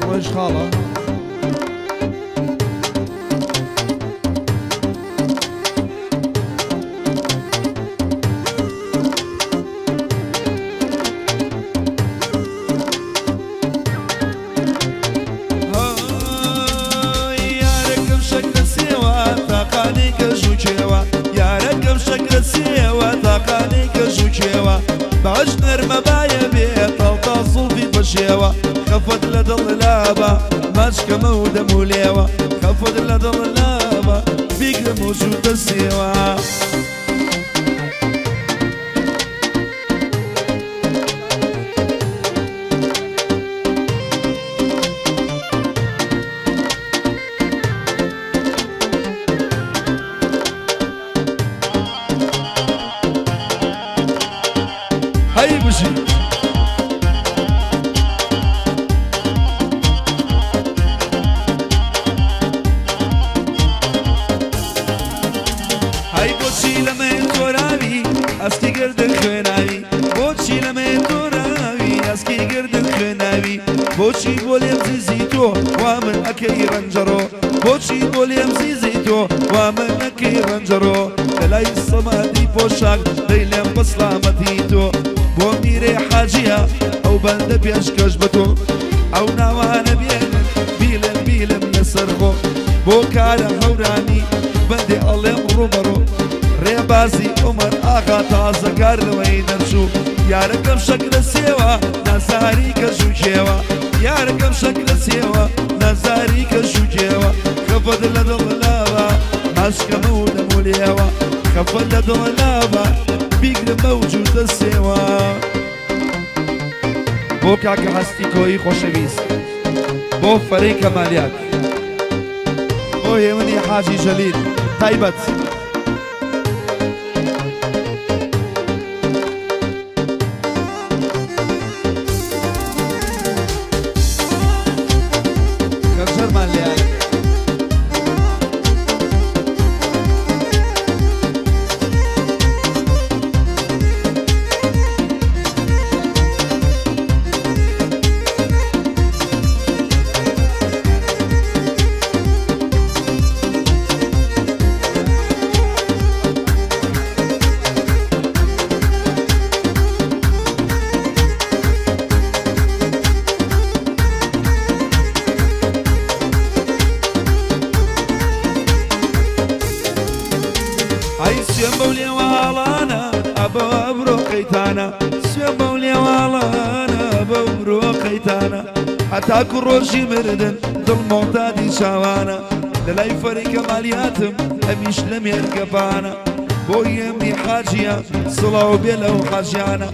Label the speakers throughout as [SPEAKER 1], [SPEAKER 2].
[SPEAKER 1] ڕۆیش خاڵە.
[SPEAKER 2] یارەکەم شەکرە سێوە تاقانەی کەژ و کێوە، یارەکەم شەکرە سێوە تاقانەی کەژ و کێوە، باش نەرمە بایە بێ تاڵتا زوڵفی پەشێوە، خەفەت لە دڵ لابە ماچکەمە و دەم و لێوە، خەفەت لە دڵ لابە بیگرم و جووتە سێوە. هەی بژی. هەی بۆچی لە من تۆراوی ئەسکی گردن خوێناوی، بۆچی لە من تۆراوی ئەسکی گردن خوێناوی، بۆچی بۆ لێم زیزی تۆ وا من ئەکەی ڕەنجەڕۆ، بۆچی بۆ لێم زیزی تۆ وا من ئەکەی ڕەنجەڕۆ، لەلای سەمادی پۆشاک دەی لێم بە سڵامەتی تۆ، بۆ میرەی حاجیە ئەو بەندە پێشکەش بە تۆ، ئەو ناوانە بێنن بیڵێم بیڵێم لەسەر خۆ، بۆ کارە هەورامی بەندێ ئەڵێم ڕووبەڕوو، ڕێبازی عومەر ئاغا تازە کار لەوەی دەرچوو، یارەکەم شەکرە سێوە نازاری کەژ و کێوە، یارەکەم شەکرە سێوە نازاری کەژ و کێوە، خەفەت لە دڵ لاوە ماچکەمە و دەم و لێوە، خەفەت لە دڵ لاوە بیگرمە و جووتە سێوە.
[SPEAKER 1] بۆ کاکە هەستی کۆیی خۆشەویست، بۆ فەرەی کەمالیات، بۆ هێمنی حاجی جەلیل تایبەت. خەنجەرمان لێیان.
[SPEAKER 2] ئەی سوێن بەو لێواڵانە ئەبە ئەبرۆ قەیتانە، سوێن بەو لێواڵانە بەو برۆ قەیتانە، هەتاکو ڕۆژی مردن دڵ مۆتادی چاوانە، لە لای فەرەی کەمالیاتم ئەمیش لە مێرگەپانە، بۆ یەمنی حاجیە سڵاو بێ لەو حاجیانە،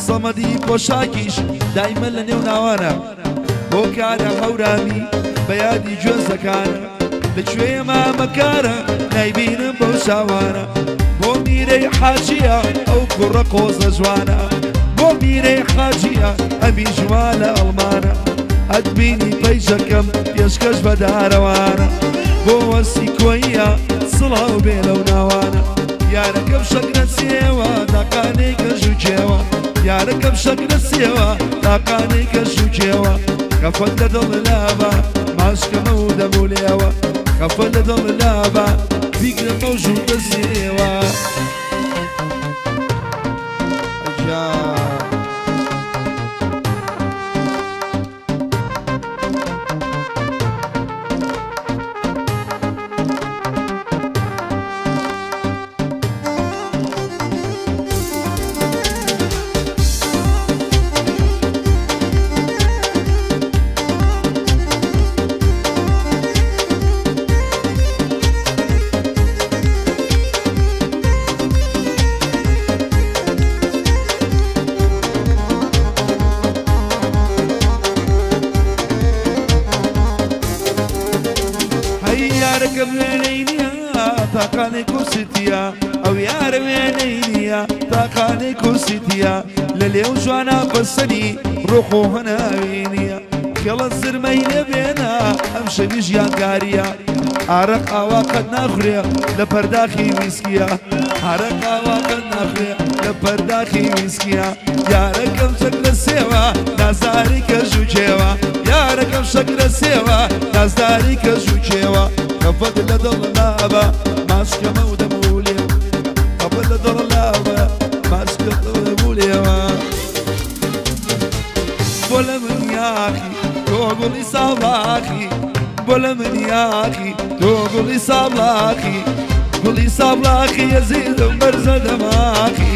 [SPEAKER 2] سەمەدی پۆشاکیش دایمە لە نێو ناوانە، بۆ کارە هەورامی بە یادی گوێزەکانە، لە کوێیە مامەکارە نایبینم بەو چاوانە، بۆ میرەی حاجیە ئەو کوڕە قۆزە جوانە، بۆ میرەی حاجیە ئەمی جوان لە ئەڵمانە، ئەتبینی پەیجەکەم پێشکەش بە دارەوانە، بۆ وەسی کۆییە سڵاو بێ لەو ناوانە، یارەکەم شەکرە سێوە تاقانەی کەژ و کێوە، یارەکەم شەکرە سێوە تاقانەی کەژ و کێوە، خەفەت لە دڵ لابە ماسکەمە و دەم و لێوە، خەفەت لە دڵ لابە بیگرمە و ژووتە سێوە. ئەجا. هەی یارەکەم وێنەی نییە تاقانەی کورسیتیە، ئەو یارە وێنەی نییە تاقانەی کورسیتیە، لە لێو جوانە بەسەری ڕۆح و هەناوی نییە، خێڵە زرمەی لێ بێنە ئەم شەوی ژیانگاریە، ئارەق ئاوا قەت ناخورێ لە پەرداخی ویسکیە، ئارەق ئاوا قەت ناخورێ لە پەرداخی ویسکیە، یارەکەم شەکرە سێوە نازاری کەژ و کێوە، یارەکەم شەکرە. سێوە نازداری کەژ و کێوە خەفەت لە دڵ نابە ماچکەمە و دەم و لێو خەفەت لە دڵ نابە ماچکەمە و دەم و لێوە بۆ لە من یاخی تۆ گوڵی ساڵاخی بۆ لە من یاخی تۆ گوڵی ساڵاخی گوڵی سابڵاخی ئەزیزم بەرزە دەماخی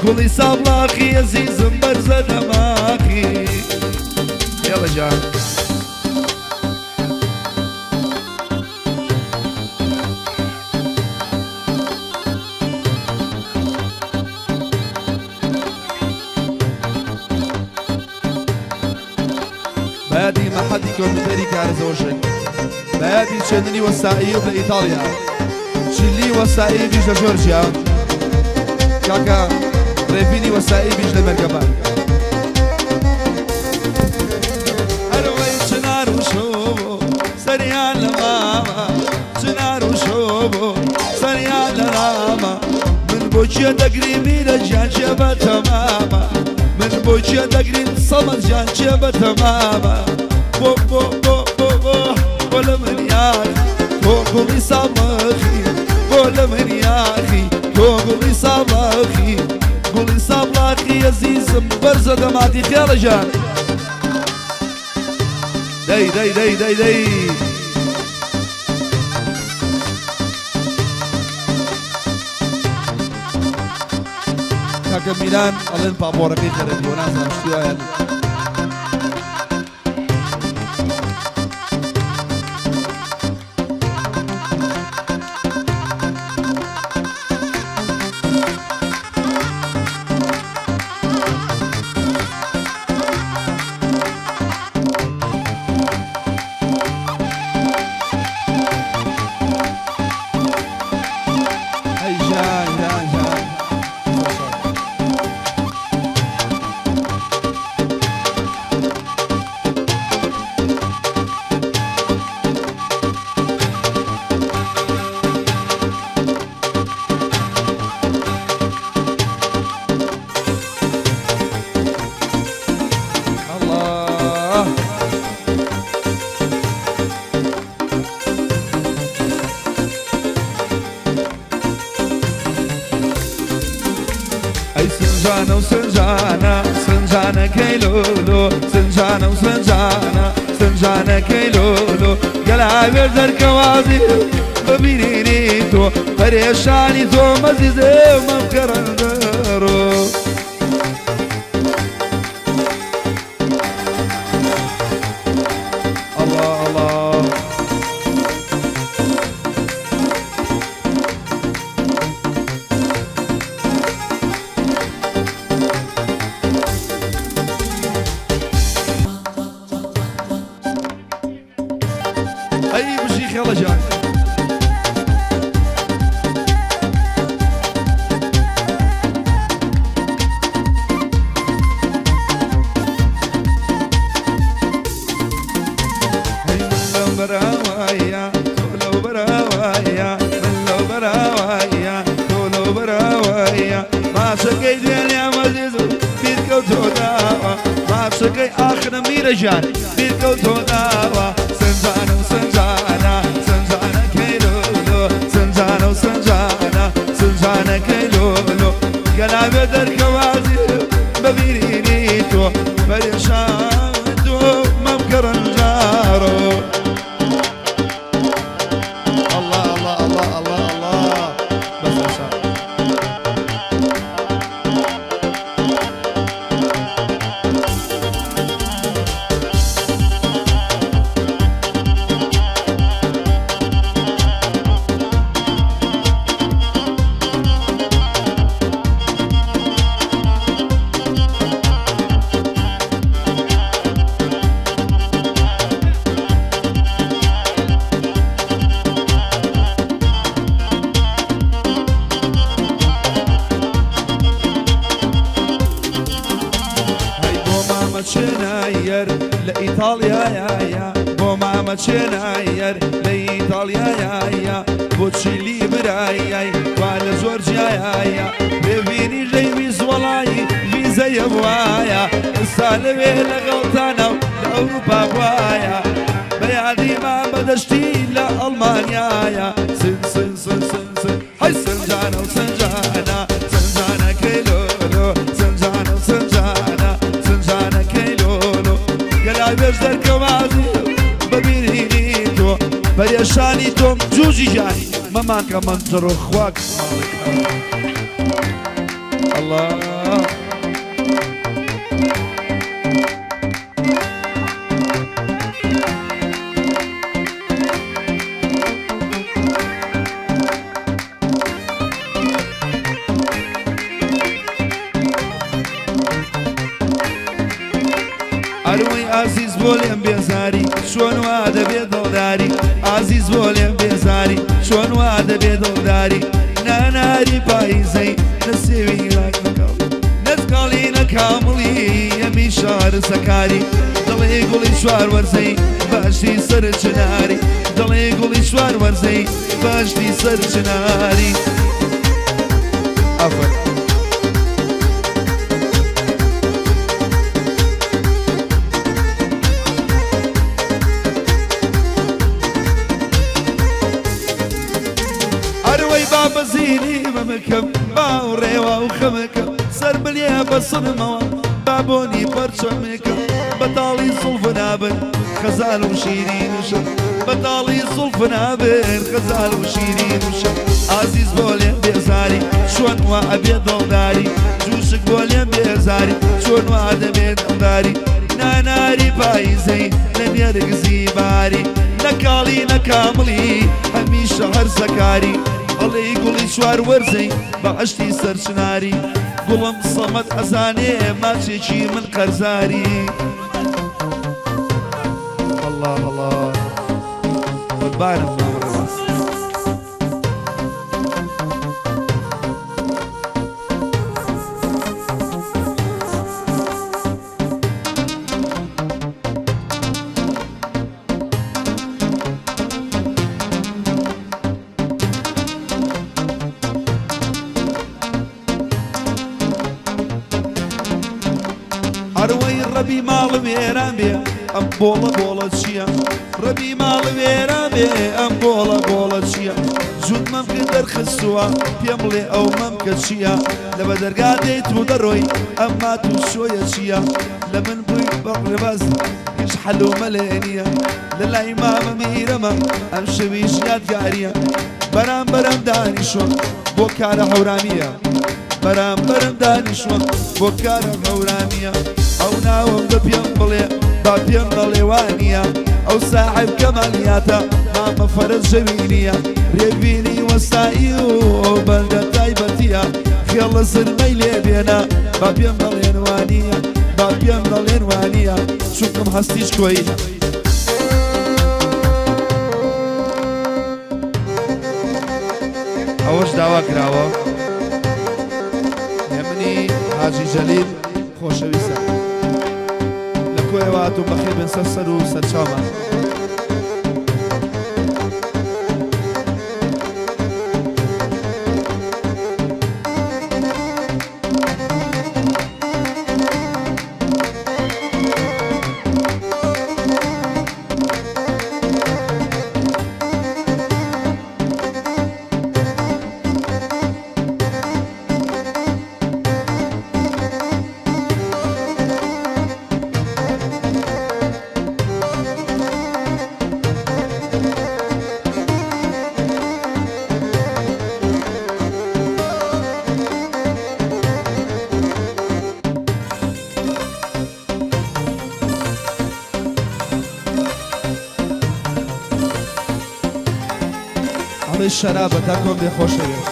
[SPEAKER 2] گوڵی سابڵاخی ئەزیزم بەرزە دەماخی يلا جان. بەیادی مەحەدی کۆمپیوتەری کارزەوەشێک بەیادی چێندنی وەسائیب لە ئیتاڵیا چلی وەسائیبیش لە جۆرجیا کاکە ڕێڤینی وەسائیبیش لە مەرگەبان هەروەی چنار و شۆ سەریان لە مامە چنار و شۆ سەریان لە ڕامە من بۆ چیە دەگری میرە گیان چێ بە تەمامە من بۆ چیە دەگریم سەمەد گیان چێ بە تەمامە بۆ بۆ بۆ بۆ بۆ بۆ لە من یاخی تۆ گوڵی سامەخی بۆ لە من یاخی تۆ گوڵی سامەخی گوڵی سامڵاخی ئەزیزم بەرزە دەماتی خێڵە گیان دەی دەی دەی دەی دەی. کاکە میران ئەڵێن پاپۆڕەکەی خەرەبیوە نازانم شتی وایە. ئەی ژان ژان ژان. الله. ئەی سنجانە و سنجانە سنجانەکەی لۆلۆ سنجانە و سنجانە سنجانەکەی لۆلۆ گەلاوێ دەرکەوازی ببینینی تۆ پەرێشانی تۆ مەزیزێ مەمکەڕەندەڕۆ. الله الله. ئەی بژی خێڵە گیان. هەی من لەو بەراوایە تۆ لەو بەراوایە من لەو بەراوایە تۆ لەو بەراوایە ماچەکەی دوێنێ مەزیز و بیرکەوتۆ داوە ماچەکەی ئاخرە میرە گیان بیرکەوتۆ داوە سنجانە و سنجانە سنجانەکەی لۆلۆ سنجانە و سنجانە سنجانەکەی لۆلۆ گەلاوێ دەرکەوازی بەبینینی تۆ پەرێشان تۆ مەمکەڕەنجارۆ. الله الله الله الله الله بس عشان. هەی بۆ مامە چێنایەر لە ئیتاڵیایە بۆ مامە چێنایەر لە ئیتاڵیایە بۆ چیلی برایای وا لە جۆرجیایە بێبینی ژەیویست وەڵایی ڤیزەیە وایە ئێستا لەوێ لەگەڵتانە و لە ئەوروپا وایە. دەشتی لە ئەڵمانیایە. سن سن سن سن سن هەی سنجانە و سنجانە سنجانەکەی لۆلۆ سنجانە و سنجانە سنجانەکەی لۆلۆ. گەلاوێژ دەرکەم ئازیز بە بینینی تۆ، پەرێشانی تۆم جوجی گیانی مەمانکە مەنجەڕ و خواک ماڵێکە. ئەڵا. ئەروەی ئازیز بۆ لێم بێزاری چۆن وا دەبێ دڵداری، ئازیز بۆ لێم بێزاری چۆن وا دەبێ دڵداری. ناناری پاییزەی نەسێوی لاکەکەم نەتکاڵی نەکامڵی ئەمی شارزەکاری، دڵێ گوڵی چوار وەرزەی باشی سەر چناری، دڵێ گوڵی چوار وەرزەی باشی سەر چناری. ئافەرین. ئەروەی با بەزیری مەمکەم باو ڕێوە و خەمەکەم سەر بلێ بەسنمەوە با بۆنی پەرچەمێکم بەتاڵی زوڵف نابن خەزال و شیرین و شەم، بەتاڵی زوڵف نابن خەزال و شیرین و شەم. ئازیز بۆ لێم بێزاری چۆن وا ئەبێ دڵداری، جوشک بۆ لێم بێزاری چۆن وا دەبێ دڵداری. ناناری پاییزەی لە نێرگزی باری، نە کاڵی نە کامڵی هەمیشە هەرزەکاری، ئەڵێی گوڵی چوار وەرزەی بەهەشتی سەرچناری. گوڵم سەمەد ئەزانێ ماچێکی من قەرزاری. ئەڵا ئەڵا قوربانم مامە ڕێواس. ئەروەی ڕەبی ماڵ وێران بێ ئەم بۆڵە بۆڵە چییە؟ ڕەبی ماڵ وێران بێ ئەم بۆڵە بۆڵە چییە؟ جووت مەمکە دەرخستووە پێم بڵێ ئەو مەمکە چییە؟ لە بە دەرگا دێیت و دەڕۆی ئەمما تو شۆیە چییە؟ لە من بووی بە ڕێباز هیچ حەل و مەلێ نییە، لە لای مامە میرەمە ئەم شەویش یادگارییە. بەرامبەرم دانیشوە بۆ کارە هەورامییە، بەرامبەرم دانیشوە بۆ کارە هەورامییە. ئەو ناوم بە پێم بڵێ با پێم دەڵێ وانییە، ئەو ساحێب کەمالیاتە مامە فەرەج ژەوینییە. رێبینی وەستایی و ئەو بەندە تایبەتییە، خێڵە زرمەی لێ بێنە با پێم دەڵێن وانییە، با پێم دەڵێن وانییە، چونکم هەستیش کۆیلە. ئەوەش داوا کراوە هێمنی حاجی جەلیل خۆشەویستە لە کۆیەوە هاتوون، بەخێر بن سەر سەر و سەرچاومان. ئەڵێ شەرابە تا کۆم بێ خۆشەوێت.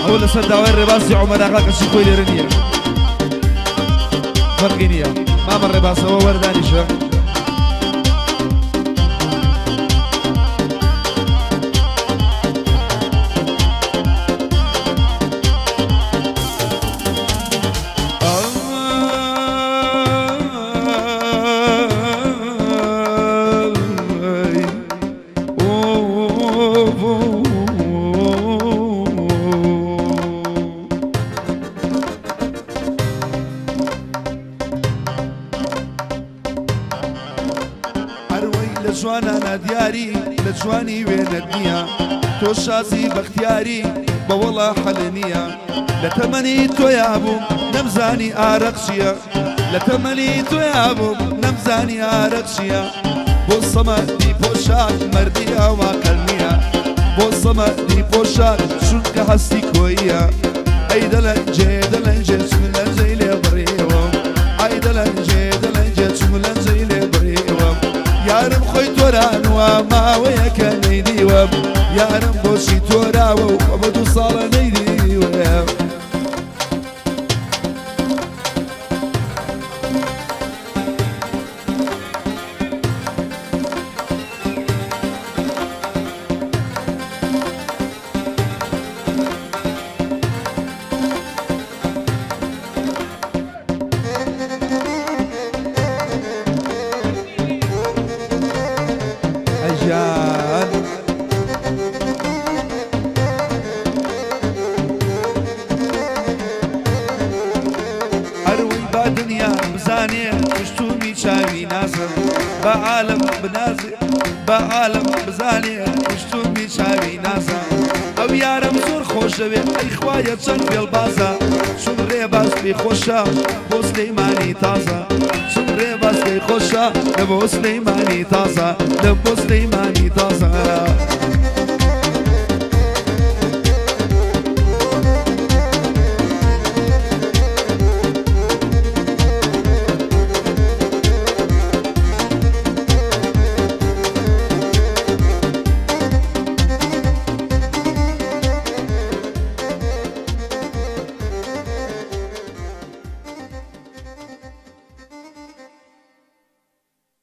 [SPEAKER 2] ئەوە لەسەر داوای ڕێبازی عومەر ئاغا کەچی خۆی لێرە نییە، فەرقی نییە مامە ڕێبازەوە وەردانیشە. جوانانا دیاری لە جوانی وێنەت نییە تۆ شازی بەختیاری بە وەڵا حەل نییە لە تەمەنی تۆیا بووم نەمزانی ئارەق چییە لە تەمەنی تۆیا بووم نەمزانی ئارەق چییە بۆ سەمەدی پۆشاک مەردی ئاوا قەل نییە بۆ سەمەدی پۆشاک چونکە هەستی کۆییە ئەی دەلەنجێ دەلەنجێ چم لەنجەی لێ بڕیوە ئای دەلەنجێ دەلەنجێ چم لەنجەی لێ بڕیوە یارم خۆی تۆرانوە ماوەیەکە نەیدیوە یارم بۆچی تۆراوە و ئەمە دوو ساڵە نەیدیوە. ئەیجان. ئەروەی با دنیا بزانێ کوشتومی چاوی نازم با عالم بنازێ با عالم بزانێ کوشتومی چاوی نازم ئەو یارم زۆر خۆشەوێ ئەی خوایە چەند فێڵبازە چون ڕێباز پێی خۆشە بۆ سلەیمانی تازە چون ڕێباز پێی خۆشە لە بۆ سلەیمانی تازە لە بۆ سلەیمانی تازە.